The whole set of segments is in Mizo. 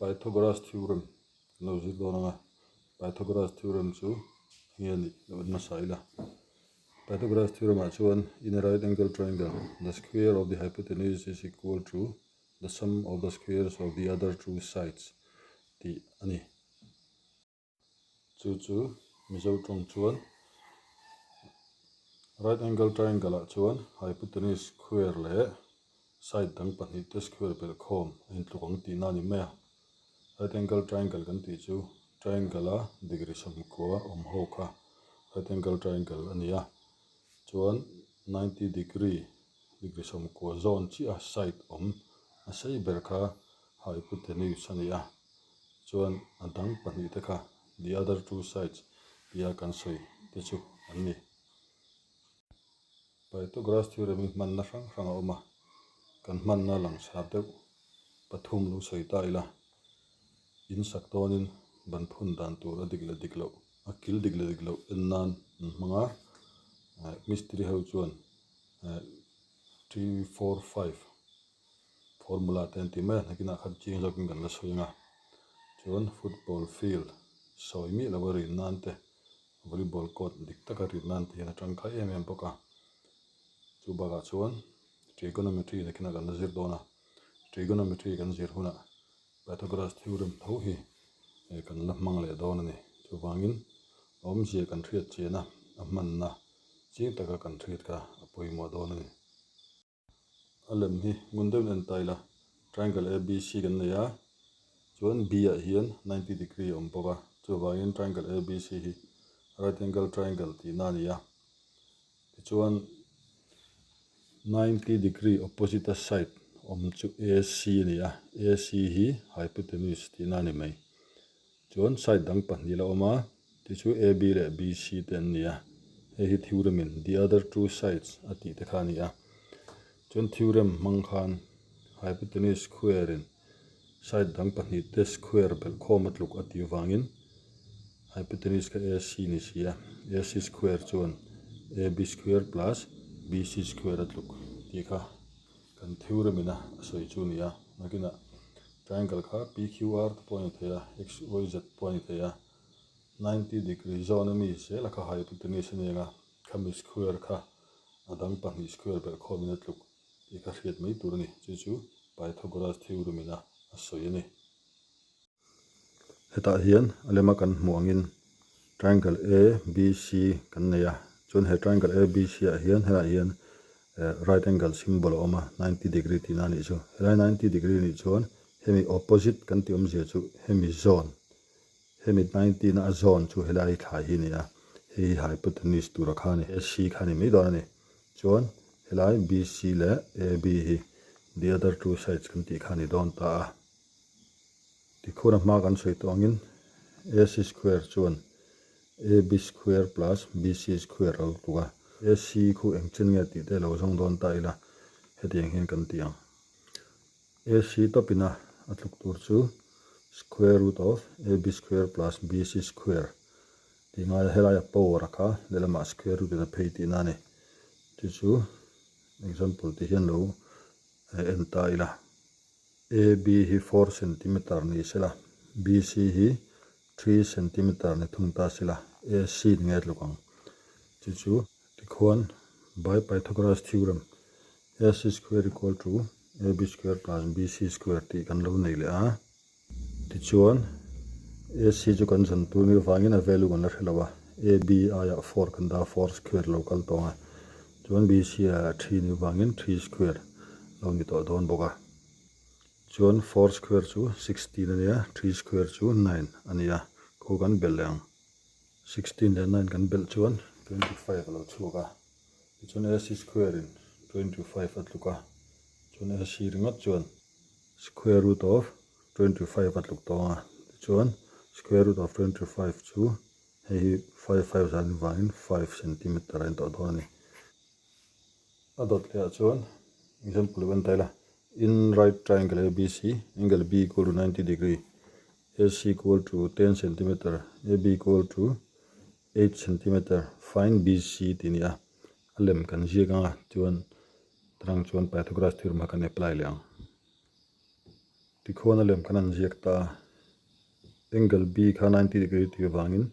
Pythagoras theorem kan lo zir dawn ang a, Pythagoras theorem chu eng nge nih lo en hmasa ila. Pythagoras theorem ah chuan in a right angle triangle the square of the hypotenuse is equal to the sum of the squares of the other two sides tih a ni. Chu chu Mizo tawng chuan right angle triangle ah chuan hypotenuse square leh side dang pahnih te square belh khawm a intluk ang tihna a ni mai a. Right angle triangle kan tih chu triangle a degree sawmkua awm ho kha right angle triangle a ni a, chuan ninety degree degree sawmkua zawn chiah a side awm a sei ber kha hypotenuse a ni a. Chuan a dang pahnih te kha the other two sides tia kan sawi te chu an ni. Pythagoras theorem hi hmanna hrang hrang a awm a, kan hmanna langsar deuh pathum lo sawi ta ila, in sak dawnin ban phun dan tur a dik leh dik loh, a kil dik leh dik loh en nan an hmang a, mistiri ho chuan three four five Formula te an ti mai a, nakinah khan chiang zawkin kan la sawi ang a. Chuan football field sawi miah lo a rin nan te, volleyball court dik taka rin nan te hian a tangkai em em bawk a. Chu bakah chuan trigonometry nakinah kan la zir dawn a, trigonometry kan zir hunah Pythagoras theorem tho hi kan la hmang leh dawn a ni. Chuvangin awmzia kan hriat chian a, a hmanna chiang taka kan hriat kha a pawimawh dawn a ni. A lem hi ngun deuhin en ta ila triangle ABC kan nei a chuan B ah hian ninety degree a awm bawk a chuvangin triangle ABC hi right angle triangle tihna a ni a tichuan ninety degree opposite a side awm chu AC a ni a AC hi hypotenuse tihna a ni mai chuan side dang pahnih la awm a tichu AB leh BC te an ni a hei hi theorem in the other two sides a tih te kha a ni a chuan theorem hmang khan hypotenuse square in side dang pahnih te square belh khawm a tluk a tih vangin hypotenuse kha AC ni si a AC square chuan AB square plus BC square a tluk tih kha kan theorem in a sawi chu a ni a nakinah Triangle kha PQR te pawh a ni thei a, XYZ pawh a ni thei a, 90 degree zawn a mi zel a kha hypotenuse a ni ang a, khami square kha a dang pahnih square belh khawmin a tluk tih kha hriat mai tur a ni. Chu chu Pythagoras theorem in a a sawi a ni. Hetah hian a lema kan hmuh angin triangle ABC kan nei a, chuan he triangle ABC ah hian helaiah hian right angle symbol a awm a ninety degree tihna a nih chu. Helai ninety degree a nih chuan hemi opposite kan tih awmzia chu hemi zawn hemi ninety na a zawn chu helai thlai hi a ni a, hei hi hypotenuse tura kha a ni AC kha a ni mai dawn a ni. Chuan helai BC leh AB hi the other two sides kan tih kha a ni dawn ta a. Tikhur a hma kan sawi tawh angin AC square chuan AB square plus BC square a lo tluk a, AC khu eng chen nge tih te lo zawng dawn ta ila hetiang hian kan ti ang. AC tawpina a tluk tur chu square root of AB square plus BC square tih ngai a, helaia power a kha lehlamah square root in a phei tihna a ni. Chu chu example tih hian lo en ta ila. AB hi four centimeter ni sela, BC hi three centimeter ni thung ta sela, AC ni nge tluk ang. Chu chu tikhuan by Pythagoras theorem AC square equal to AB square plus BC square tih kan lo nei leh a. Tichuan AC chu kan zawn tur ni vangin a value kan la hre lo a, AB aiah four kan dah a, four square lo kal tawng a. Chuan BC ah three ni vangin three square lo ni tawh dawn bawk a. Chuan four square chu 16 a nia, three square chu nine a nia. Khaw kan belh leh ang. 16 leh nine kan belh chuan 25 a lo chhuak a. Tichuan AC square in 25 a tluk a. Chuan AC ringawt chuan square root of 25 a tluk tawng a. Tichuan square root of 25 chu Hei hi five five zan vangin five centimeter a intawh dawn a ni. A dawt leh ah chuan example lo en ta ila, in right triangle ABC, angle B equal to 90 degree, AC equal to 10 centimeter, AB equal to 8 centimeter, find BC tih a ni a, a lem kan ziak ang a, chuan tarang chuan Pythagoras theorem kha kan apply leh ang. Tikhuan a lem kan han ziak ta a, angle B kha 90 degree tih avangin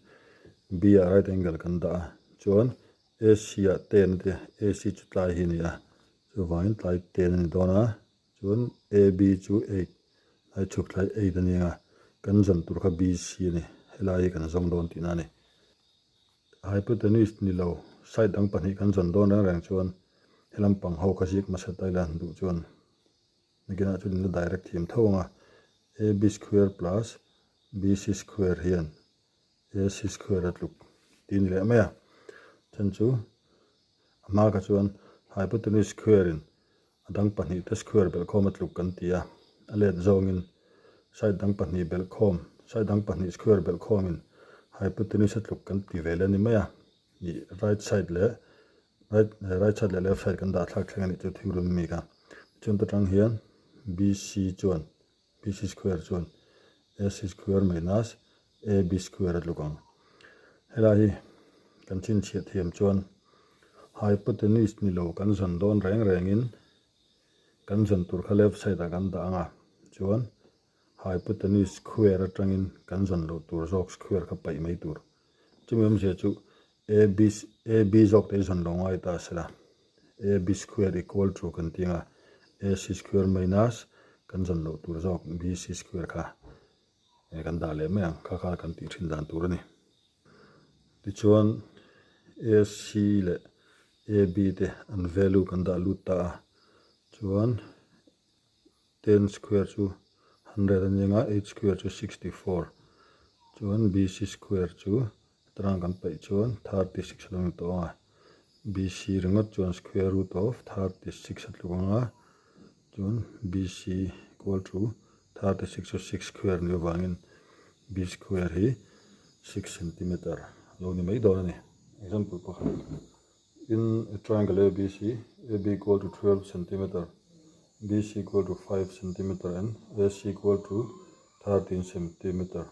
B ah right angle kan dah a, chuan AC ah 10 a ti a, AC chu tlai hi a ni a, chuvangin tlai 10 a ni dawn a, chuan AB chu 8, tlai chhuk tlai 8 a ni ang a, kan zawn tur kha BC a ni, helai hi kan zawng dawn tihna a ni. Hypotenuse ni lo, side dang pahnih kan zawn dawn reng reng chuan helam pang ho kha ziak hmasa ta ila duh chuan Nakinah chuan in la direct thiam tho ang a, AB square plus BC square hian AC square a tluk tih a ni leh mai a. Chhan chu a hma kha chuan hypotenuse square in a dang pahnih te square belhkhawm a tluk kan ti a, a let zawngin side dang pahnih belhkhawm side dang pahnih square belhkhawmin hypotenuse a tluk kan ti ve leh a ni mai a. Ih right side leh right right side leh left side kan dah thlak thleng a nih chu thil run mi kha chuan ta tang hian BC chuan BC square chuan AC square minus AB square a tluk ang helai hi kan chhinchhiah thiam chuan hypotenuse ni lo kan zawn dawn reng rengin kan zawn tur kha left side ah kan dah ang a chuan hypotenuse square atangin kan zawn loh tur zawk square kha paih mai tur. Chumi awmzia chu AB AB zawk te hi zawn lo ngai ta sela AB square equal to kan ti anga AC square minus kan zawn loh tur zawk BC square kha kan dah leh mai ang kha kha kan tih thin dan tur a ni. Tichuan AC leh AB te an value kan dah lut ta a chuan 10 square chu 100 a ni anga 8 square chu 64 chuan BC square chu atarang kan paih chuan 36 a lo ni tawh ang a BC ringawt chuan square root of 36 a tluk ang a chuan BC equal to 36 chu 6 square ni avangin B square hi 6 centimeter a lo ni mai dawn a ni. Example pakhat In a triangle ABC, AB equal to 12 centimeter, BC equal to 5 centimeter and AC equal to 13 centimeter.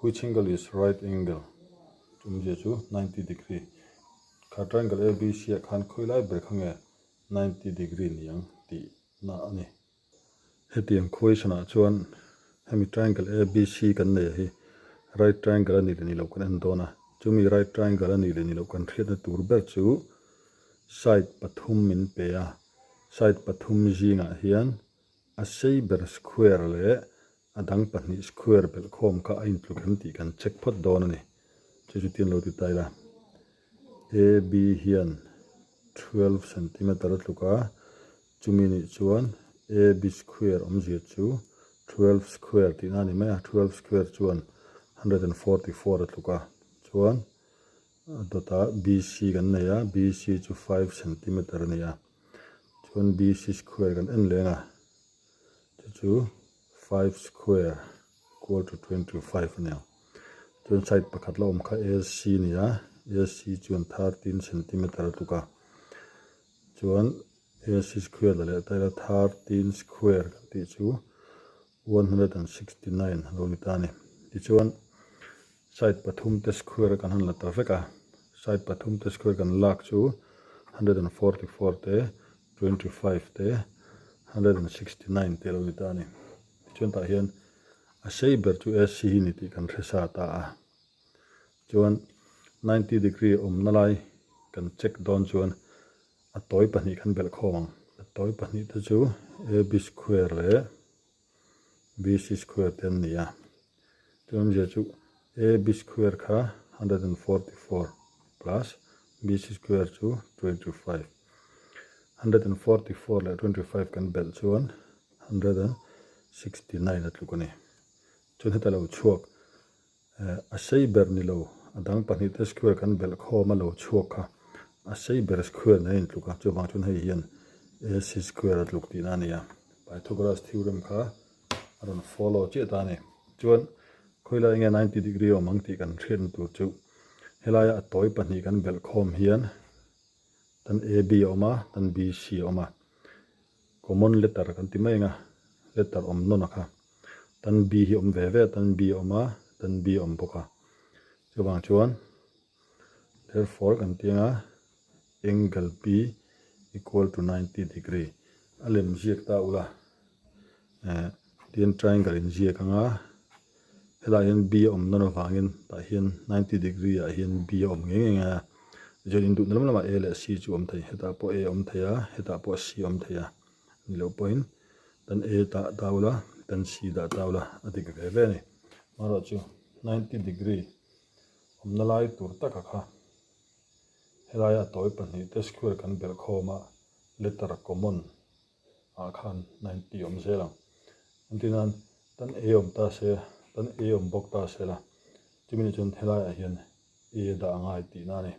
Which angle is right angle? Chumzia chu 90 degree. Kha triangle ABC ah khan khawi lai ber kha nge 90 degree ni ang tih na a ni. Hetiang question ah chuan hemi triangle ABC kan nei a hi right triangle a nih leh nih loh kan en dawn a, chumi right triangle a nih leh nih loh kan hriatna tur ber chu side pathum min pe a, side pathum zingah hian a sei ber square leh a dang pahnih square belhkhawm kha a intluk em tih kan check phawt dawn a ni. Chu chu tin lo ti ta ila AB hian 12 centimeter a tluk a, Chumi nih chuan AB square awmzia chu 12 square tihna a ni mai a, 12 square chuan 144 a tluk a, chuan a dawtah BC kan nei a, BC chu 5 centimeter a ni a, chuan BC square kan en leng a, chu chu 5 square equal to 25 a ni ang. Chuan side pakhat la awm kha AC a ni a, AC chuan 13 centimeter a tluk a, Chuan AC square la leh ta ila 13 square kan tih chu 169 a lo ni ta a ni. Tichuan side pathum te square kan han la ta vek a, side pathum te square kan lak chu 144 te, 25 te, 169 te a lo ni ta a ni. Tichuan tah hian a sei ber chu AC hi ni tih kan hre sa ta a. Chuan 90 degree awmna lai kan check dawn chuan a tawi pahnih kan belh khawm ang. A tawi pahnih te chu AB square leh BC square te an ni a. Chuan awmzia chu AB square kha 144 plus BC square chu 25. 144 leh 25 kan belh chuan 169 a tluk a ni. Chuan heta lo chhuak A sei ber ni lo, a dang pahnih te square kan belh khawm a lo chhuak kha a sei ber square nen a intluk a, chuvang chuan hei hian AC square a tluk tihna a ni a, Pythagoras theorem kha a rawn follow chiah ta a ni. Chuan khawilai nge 90 degree awm ang tih kan hriatna tur chu helaia a tawi pahnih kan belh khawm hian tan AB a awm a, tan BC a awm a, common letter kan ti mai ang a, letter awm nawn a kha. Tan B hi awm ve ve a, tan B a awm a, tan B a awm bawk a. Chuvang chuan therefore kan ti anga angle B equal to 90 degree a lem ziak ta ula. Tin triangle inziak anga helaiah hian B a awm dawn avangin tah hian ninety degree ah hian B a awm ngei ngei a tichuan in duhna lam lamah A leh C chu a awm thei hetah pawh A a awm thei a hetah pawh C a awm thei a ni loh pawhin tan A dah ta ula tan C dah ta ula a dik ve ve a ni amaherawhchu ninety degree awmna lai tur taka kha helaia tawi pahnihte square kan belh khawm a letter common ah khan 90 awm zel ang. Engtin nan tan A awm ta se, tan A awm bawk ta se la, chumi ni chuan helaiah hian A dah a ngai tihna a ni.